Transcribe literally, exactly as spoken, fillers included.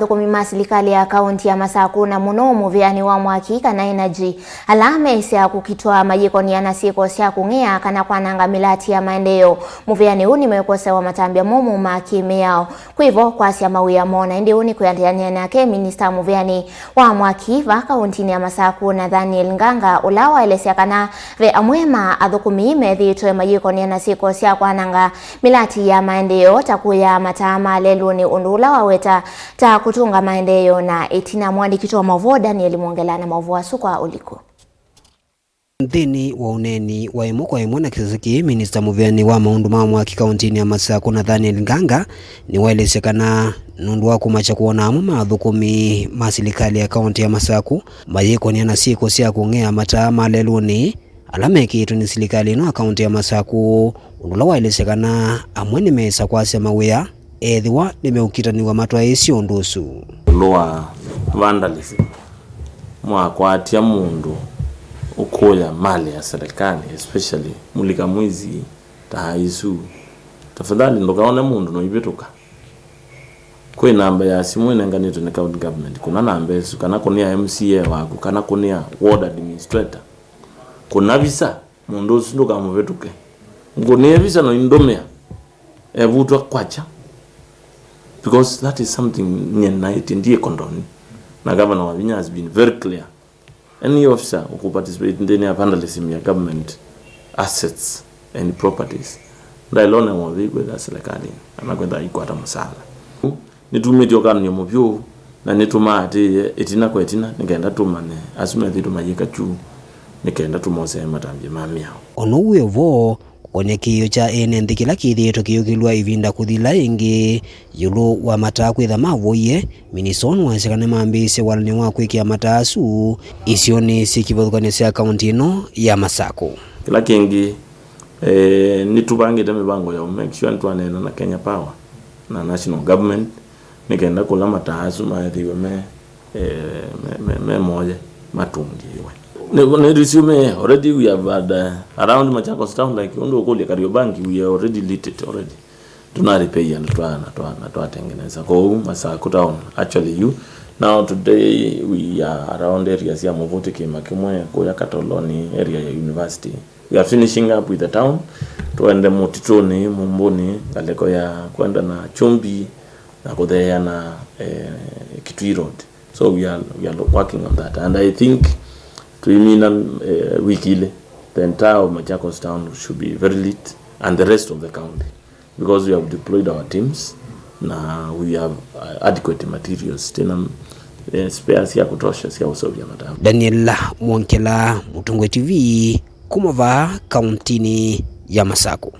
athũkũmi ma silikalĩ ya kaũnti ya Masaku, na mũno mũvĩanĩ wa mwaki kana energy, ala meĩsya kũkitwa mayĩkonĩa na syĩko sya kũng'ea kana kwananga mĩlati ya maendeeo. Mũvĩanĩ ũũ nĩmekosewa matambya momũ ma kĩ-mĩao. Kwĩvo kwasya mawĩa moo, na ĩndĩ ũũ nĩ kwĩanĩanĩa nake minista mũvĩanĩ wa mwaki va kaũntinĩ ya Masaku, Nathaniel Nganga, ũla waelesya kana ve amwe ma athũkũmi methĩĩtwe mayĩkonĩa na syĩko sya kwananga mĩlati ya maendeeo, ta kũya mataa ma lelũnĩ, ũndũ ũla waweta ta kũtũnga maendeeo na ĩtina. Mũandĩki witũ wa maũvoo Daniel Mwongela na maũvoo asu kwa ũliku. Nthĩnĩ wa ũneeni wa ĩmwe kwa ĩmwe na kĩsese kĩĩ, minista mũvĩanĩ wa maũndũ ma mwaki kaũntinĩ ya Masaku, Nathaniel Nganga, nĩwaelesya kana nũndũ wa kũmakya kwona amwe ma athũkũmi ma silikalĩ ya kaũnti ya Masaku mayĩkonĩa na syĩko sya kũng'ea mataa ma lelũnĩ ala mekĩĩtwe nĩ silikalĩ ĩno ya kaũnti ya Masaku, ũndũ ũla waelesya kana amwe nĩmeĩsa kwasya mawĩa ethĩwa nĩmeũkitanĩw'a matwaĩĩsye ũndũ ũsu. Ũndũ wa vandalism, mwakwatya mũndũ ũkũya mali ya serikali, especially mulika mwizi ta isu, tafadhali ndũkaone mũndũ noivĩtũka. Kwĩ namba ya simũ ĩnenganĩtwe nĩ county government, kũna namba ĩsu, kana kũnĩa M C A waku, kana kũnĩa ward administrator, kũna visa. Mũndũ ũsu ndũkamũvĩtũke. Ngũnĩe visa na ũindũmĩa evutwa kwacha, because that is something nyie naĩtye ndiĩ condone. Na Governor Wavinya has been very clear. Any officer ũkũ participate nthĩnĩ ya vandalism ya government assets and properties, ndaĩlone wovĩ kwĩtha serikali kana kwĩtha ikwata mũsaala. Nĩtumĩtye ũkanany'o mũvyũ na nĩtũmaatĩĩe ĩtina kwa ĩtina nĩ kenda tũmanye asu methĩĩtwe mayĩka kyu nĩ kenda tũmosee matambya ma mĩao. O na ũu wĩ o vo, kũkony'a kĩĩo kya ene nthĩ kĩla kĩthĩĩtwe kĩyũkĩlw'a ĩvinda kũthila ĩngĩ ĩũlũ wa mataa kwĩtha mavoie, minista nĩwaisye kana nĩmambĩĩsye walany'o wa kwĩkĩa mataa asu isionĩ syĩ kĩvathũkany'o sya kaũnti ĩno ya Masaku. Kĩla kĩngĩ, eh, nĩtũvangĩte mĩvango ya make sure nĩtwaneena na Kenya Power na national government nĩ kenda kũla mataa asu maethĩiwe me, eh, me, me, me moye matũngĩĩwe. Nĩ, nĩ resume already we have had, uh, around Machakos town, like, ũndũ ũkũlya Kariobangi, we are already lit it already. Tuna repair na twa, na twa, na twatengeneza. Kwoou Masaku town, actually you, now today we are around areas ya Mũvũtĩ, Kĩĩma Kĩmwe, kũya Katoloni, area ya university. We are finishing up with the town. Twende mũtitũnĩ, Mũmbũnĩ, ngalĩko ya kwenda na Chumbi na kũtheea na, eh, Kitui Road. So we are, we are working on that. And I think tuimina, eh, wiki ilĩ, the entire of Machakos town should be very lit and the rest of the county. Because we have deployed our teams na we have, uh, adequate materials, tena, eh, spares ya kutosha cia gũseũvya mataa. Daniel Mwongela, Mũtongoi T V, kuma vaa kaũntinĩ ya Masaku.